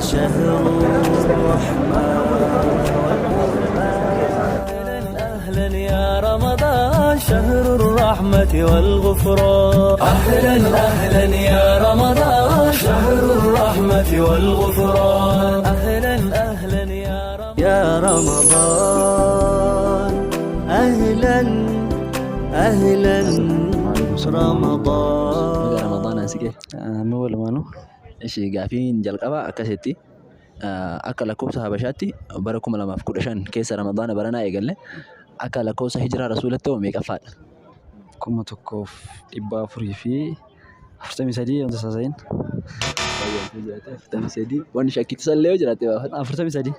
شهر الرحمة. أهلا أهلا يا رمضان، شهر الرحمة والغفران. أهلا أهلا يا رمضان، شهر الرحمة والغفران. أهلا أهلا يا رمضان، يا رمضان، أهلا أهلا رمضان. Baga Ramadaanaan si gahe. Amma walumaanuu. Ishi gaafiin jalqabaa akkasitti: akka lakkoofsa Habashaatti bara 2015 keessa Ramadaana baranaa eegalle, akka lakkoofsa hijiraa Rasuulatti hoo meeqaffaadha? 1443 wanta saasayin. 43, wanni shakkiitu illee yoo jiraatte baafadhu. 43.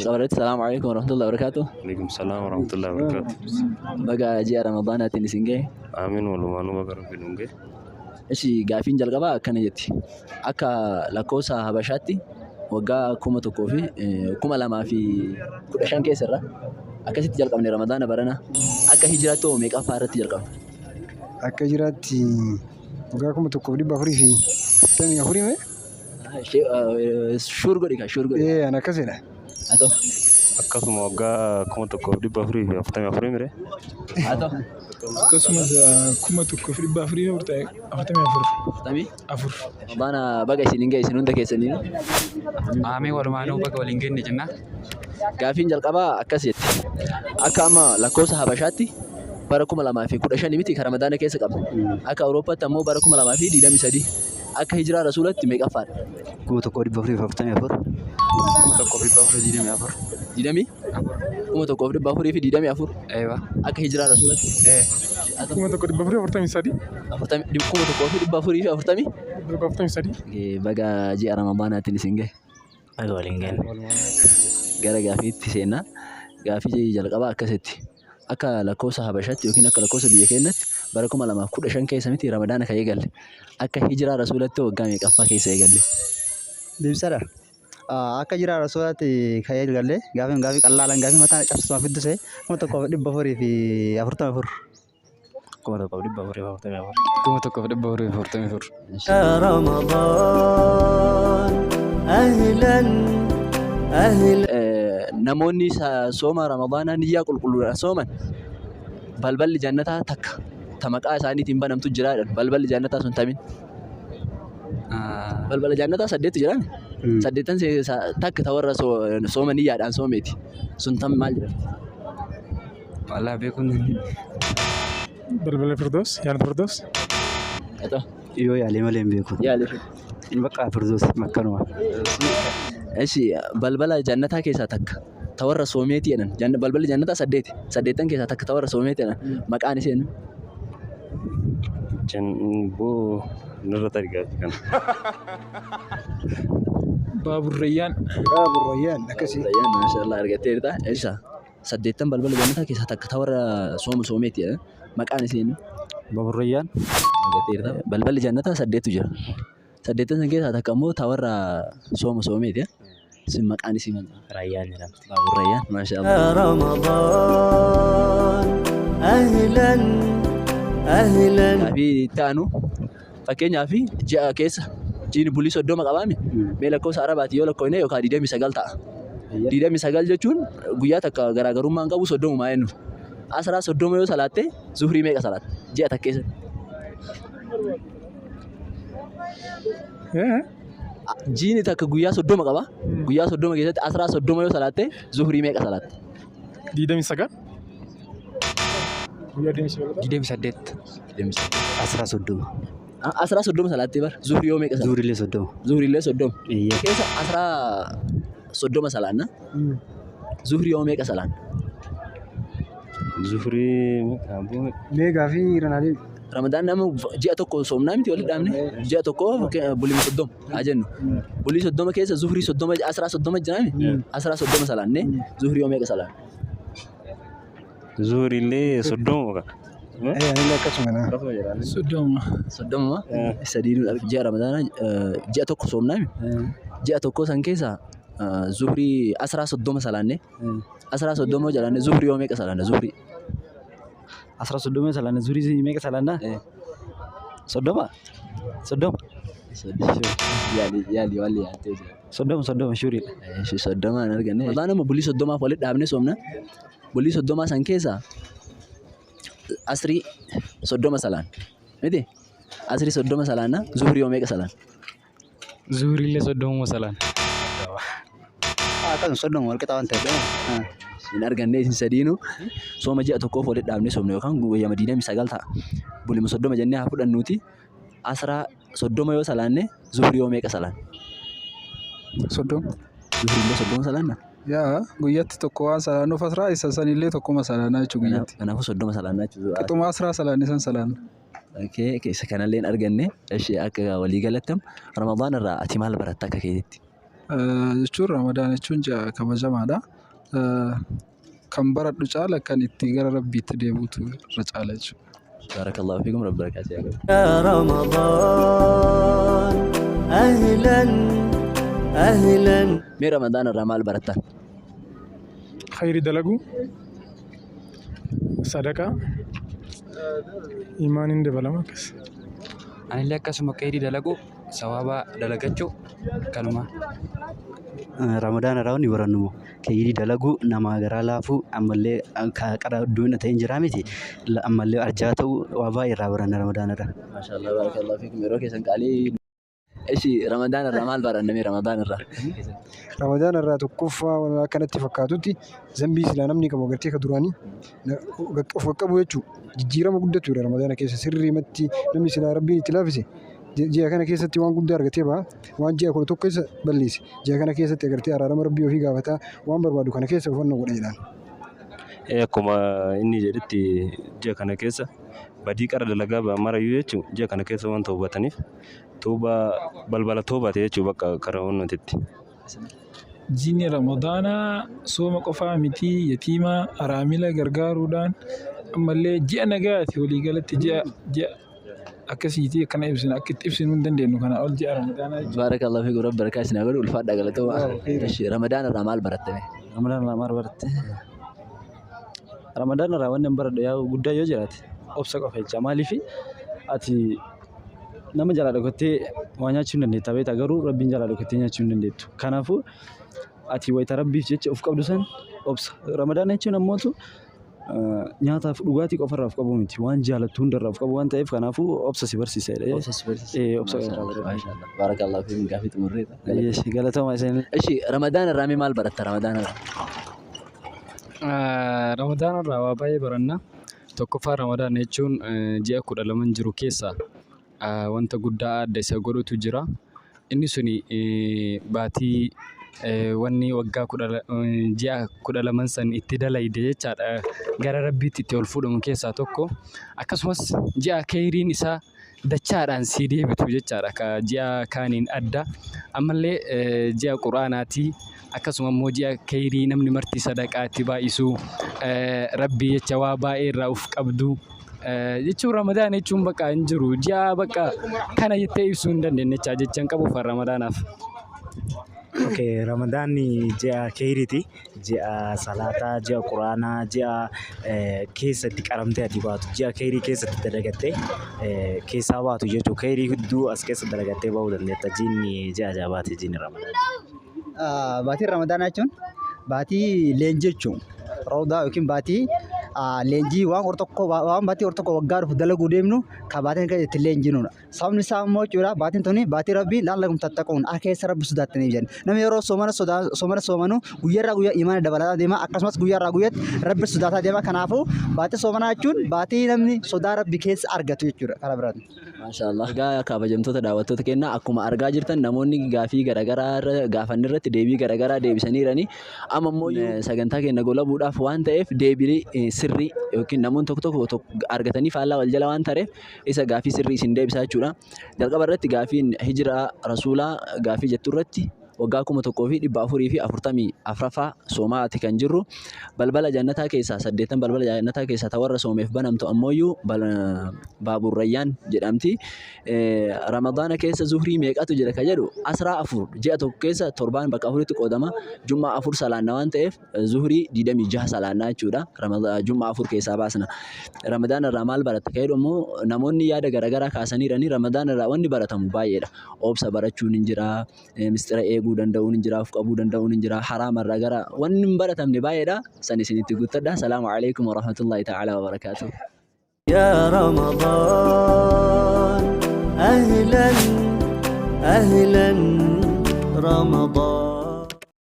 Qabarratti, salaamu alaikum warahmatullahi wabarakaatuh. Alaikum salaam warahmatullahi wabarakatuh. Baga ji'a Ramadaanaatiin isin gahe. Amiin, walumaanuu baga Rabbi nuun gahe. Ishi gaafiin jalqabaa akkana jetti. Akka lakkoofsa Habashaatti waggaa kuma tokkoo fi 2015 keessa irra akkasitti jalqabne Ramadaana baranaa. Akka hijiraatti hoo meeqaffaa irratti jalqabne? Akka jiraatti waggaa 1444 mee? Sure godhi kaa, sure godhi. Ee, an akkasidha. Haa ta'u. Akkasuma waggaa 1444 mire. Haa ta'u. Akkasumas 1444. Afurtamii afur. Ramadaana baga isin hin gahe isin hunda keessanii. Aamee, walumaanuu baga waliin genne jenna. Gaafiin jalqabaa akkas jetti. Akka amma lakkoofsa Habashaatti bara 2015 miti kan Ramadaana keessa qabne? Akka Awurooppaatti ammoo bara 2023. Akka hijiraa Rasuulatti meeqaffaadha? 1444. 1424. Digdamii 1424. Eeba. Akka hijiraa Rasuulatti. Ee. Haa ta'u. 1443. Afurtamii, 1440. 43. Baga ji'a Ramadaanaatiin isin gahe. Baga waliin genne. Gara gaafiitti seennaa. Gaafii jalqabaa akkasitti. Akka lakkoofsa Habashaatti yookiin akka lakkoofsa biyya keenyatti bara 2015 keessa miti Ramadaana kan eegalle? Akka hijiraa Rasuulatti waggaa meeqaffaa keessa eegalle? Deebisaadha. Akka jira Rasuulaatti kan eegalle gaafii gaafii qallaalaan gaafii mataa cabsitumaan fidduse 1444. 1444. 1444. يا رمضان، أهلا أهلا. Namoonni sooma Ramadaanaa niyyaa qulqulluudhaan sooman balballi jannataa takka ta maqaa isaaniitiin banamtu jira jedhan. Balballi jannataa sun tamin? Balbala jannataa saddeettu jira. Saddeettan keessaa takka ta warra sooma niyyaadhaan soomeeti. Sun tam, maal jedhamti? Wallaahi beekuun. Balbala Firdaus, yaada Firdaus. Haa ta'u. Yoo yaalee malee hin beeku. Yaali. Inni bakka Firdaus makkanuma. Eshi, balbala jannataa keessaa takka ta warra soomeeti jedhan. Balballi jannataa saddeeti. Saddeettan keessaa takka ta warra soomeeti jedhan. Maqaan isheen? Boo, nurra tari gaafii kana. Baaburrayyaan. Baaburrayyaan, akkasii. Rayyaan, maashaallah, argatteerta. Eesha, saddeettan balbala jannataa keessaa takka ta warra sooma soomeeti jedhan. Maqaan isheen? Baaburrayyaan. Argatteerta. Balballi jannataa saddeettu jira. Saddeettan san keessaa takka immoo ta warra sooma soomeeti. Isin maqaan isii maal? Rayyaan jedhamti. Baaburrayyaan, maashaallah. يا رمضان، أهلا أهلا. Gaafii itti aanu, fakkeenyaaf ji'a keessa jiini bulii 30 qabaami. Mee lakkoofsa Arabaati yoo lakkoofne yookaan 29 ta'a. 29 jechuun guyyaa takka garaagarummaa hin qabu, 30 jennu. Asraa 30 yoo salaatte zuhrii meeqa salaatte ji'a takka keessatti? Jiini takka guyyaa 30 qaba. Guyyaa 30 keessatti asraa 30 yoo salaatte zuhrii meeqa salaatte? 29. Guyyaa 29. 28. Asraa 30. Asraa 30 salaattee bara zuhrii yoo meeqa salaatte? Zuhriillee 30. Zuhriillee 30. Eeyyee. Keessa asraa 30 salaanna. Zuhrii yoo meeqa salaanna? Zuhrii meeqa boo? Mee gaafii ranaalee. Ramadaan nama ji'a tokko soomnaa miti walitti dhaabne? Ji'a tokko bulii 30 haa jennu. Bulii 30 keessa zuhrii 30, asraa 30 jiraami? Asraa 30 salaanne zuhrii yoo meeqa salaanne? Zuhriillee 30 ka. Ee, anillee akkasuma naa. Akkasuma jedhaan. 30. 30 sadii ji'a Ramadaanaa ji'a tokko soomnaa, ji'a tokko san keessa zuhrii asraa 30 salaanne, asraa 30 jedhanne, zuhrii yoo meeqa salaanne zuhrii? Asraa 30 salaanna, zuhrii meeqa salaanna? 30. 30. Yaali yaali waan yaaltee jira. 30 30 shuuriidha. Ishi 30 hin arganne. Ramadaan amma bulii 30f walitti dhaabnee soomna. Bulii 30 san keessa asrii 30 salaan. Miti? Asrii 30 salaanna, zuhrii yoo meeqa salaan? Zuhriillee 30 salaan. Akkasuma 30 wal qixa waan ta'eef. Hin arganne isin sadiinuu. Sooma ji'a tokkoof walitti dhaabnee soomna yookaan guyyama 29 ta'a. Bulima 30 jennee haa fudhannuuti. Asraa 30 yoo salaanne, zuhrii yoo meeqa salaan? 30. Zuhriillee 30 salaanna? Yaa, guyyaatti tokko waan salaannuuf asraa isa sanillee tokkuma salaanaa jechuudha guyyaatti. Kanaafuu 30 salaannaa jechuudha. Qixuma asraa salaanne san salaanna. Okay, keessa kanallee hin arganne. Ishi, akka walii galattam Ramadaan irraa ati maal baratta akka keetitti? Jechuun Ramadaan jechuun ji'a kabajamaadha. Kan baradhu caala kan itti gara Rabbiitti deebi'utu irra caala jechuudha. Baarakallahu fiikum, Rabbi barakaa si haa godhu. يا رمضان أهلا أهلا. Mee Ramadaan irraa maal barattan? Khayri dalaguu, sadaqaa, imaaniin dabalama akkas. Anillee akkasuma khayrii dalaguu, sawaaba dalagachuu kanuma. Ramadaan irraa wanni barannu khayrii dalaguu, nama garaa laafuu, ammallee qara duwina ta'e hin jiraa miti, ammallee arjaa ta'uu, waa baay'ee irraa baranna Ramadaan irraa. Maashaallah, baarakallahu fiikum, yeroo keessan qaalii. Ishi, Ramadaan irraa maal baranna mee Ramadaan irraa? Ramadaan irraa tokkoffaa waan akkanatti fakkaatutti zambii silaa namni qabu agartee ka duraanii of qaqqabu jechuudha. Jijjiirama guddatu jira Ramadaana keessa, sirriimatti namni silaa Rabbiin itti laafise ji'a kana keessatti waan guddaa argatee baha. Waan ji'a 11 keessa balleesse ji'a kana keessatti agartee araarama Rabbii ofii gaafataa, waan barbaadu kana keessa ufannoo godha jedhaan. Akkuma inni jedhetti, ji'a kana keessa badii qara dalagaa marayyuu jechuun ji'a kana keessa waan toobataniif, toobaa balbala toobaate jechuun bakka karaa onnootitti. Jiini Ramadaanaa sooma qofaa miti, yatiima araamila gargaaruudhaan, ammallee ji'a nagaati, waliigalatti ji'a akkasiiti. Akkana ibsina, akka itti ibsinuu hin dandeenyu kanaa ol ji'a Ramadaanaa jechuudha. Baarakallahu fiikum, Rabbi barakaa isin haa godhu, ulfaadhaa, galatooma. Ishi, Ramadaan irraa maal baratte mee? Ramadaan irraa maal baratte? Ramadaan irraa wanni an baradhe yaa guddaa yoo jiraate obsa qofa jecha. Maaliif, ati nama jalaa dhokattee waa nyaachuu hin dandeetta beektaa, garuu Rabbiin jalaa dhokattee nyaachuu hin dandeettu. Kanaafuu ati wayita Rabbiif jecha of qabdu san obsa. Ramadaan jechuun ammootu nyaataaf dhugaatii qofarraa of qabuu miti, waan jaalattu hundarraa of qabu waan ta'eef, kanaafuu obsa si barsiisa jedhee. Obsa si barsiisa. Ee, obsa irraa baradhe. Maashaallah. Baarakallahu fiikum, gaafii xumurreerra. Galatooma isin. Ishi, Ramadaan irraa mee maal baratta Ramadaan irraa? Ramadaan irraa waa baay'ee baranna. Tokkoffaa, Ramadaan jechuun ji'a 12n jiru keessaa wanta guddaa adda isa godhutu jira. Inni suni baatii wanni waggaa ji'a 12n san itti dalayde jechaadha. Gara Rabbiitti itti ol fuudhamu keessaa tokko. Akkasumas ji'a khayriin isaa dachaadhaan sii deebitu jechaadha. Ka ji'a kaaniin adda. Ammallee ji'a Quraanaati. Akkasuma immoo ji'a khayrii namni marti sadaqaa itti baay'isu, Rabbii jecha waa baay'ee irraa of qabdu jechuun. Ramadaan jechuun bakka hin jiru. Ji'a bakka kana jettee ibsuu hin dandeenye jechaa jechan qabuuf Ramadaanaaf. Okay, Ramadaanni ji'a khayriiti. Ji'a salaataa, ji'a Quraanaa, ji'a keessatti qaramtee ati baatu, ji'a khayrii keessatti dalagattee keessaa baatu jechuudha. Khayrii hedduu as keessa dalagattee bahuu dandeetta. Jiinni ji'a ajaa'ibaati jiinni Ramadaanaa. Baatiin Ramadaanaa jechuun baatii leenjii jechuudha. Rawdaa yookiin baatii leenjii, waan tokko, waan baatii tokko waggaa dhufu dalaguu deemnu kan baatiin kan ittiin leenjinudha. Sababni isaa immoo jechuudha, baatiin tuni baatii Rabbii la'allakum tattaquun, akka keessa Rabbi sodaattaniif jedhan. Namni yeroo soomana sodaa soomana soomanu guyyaarraa guyyaa imaana dabalataa deema, akkasumas guyyaarraa guyyaatti Rabbi sodaataa deema. Kanaafuu baatii soomanaa jechuun baatii namni sodaa Rabbi keessa argatu jechuudha karaa biraatiin. Maashaallah. Egaa kabajamtoota daawwattoota keenyaa, akkuma argaa jirtan namoonni gaafii garaagaraa irra gaafanne irratti deebii garaagaraa deebisaniirani. Amma immoo sagantaa keenya golabuudhaaf waan ta'eef, deebii sirrii yookiin namoonni tokko tokko argatanii faallaa wal jala waan tareef, isa gaafii sirrii isin deebisaa jechuudha. Jalqaba irratti gaafiin hijiraa rasuulaa gaafii jettu irratti Waggaa 1444ffaa soomaati kan jirru. Balbala jannataa keessaa saddeettan balbala jannataa keessaa ta warra soomeef banamtu ammooyyuu Baaburrayyaan jedhamti. Ramadaana keessa zuhrii meeqatu jira ka jedhu asraa afur ji'a tokko keessa torbaan bakka afuritti qoodama. Jum'aa afur salaanna waan ta'eef zuhrii 26 salaannaa jechuudha. Jum'aa afur keessaa baasna. Ramadaana irraa maal baratta ka jedhu ammoo namoonni yaada garaagaraa kaasaniirani Ramadaana irraa wanni baratamu baay'eedha. Obsa barachuun hin jira, mistira eeguu danda'uun hin jira, of qabuu danda'uun hin jira, haraama irraa gara wanni hin baratamne baay'eedha. San isinitti guuttadha. Salaamu alaikum warahmatullahi ta'ala wabarakaatuh. يا رمضان أهلا أهلا رمضان.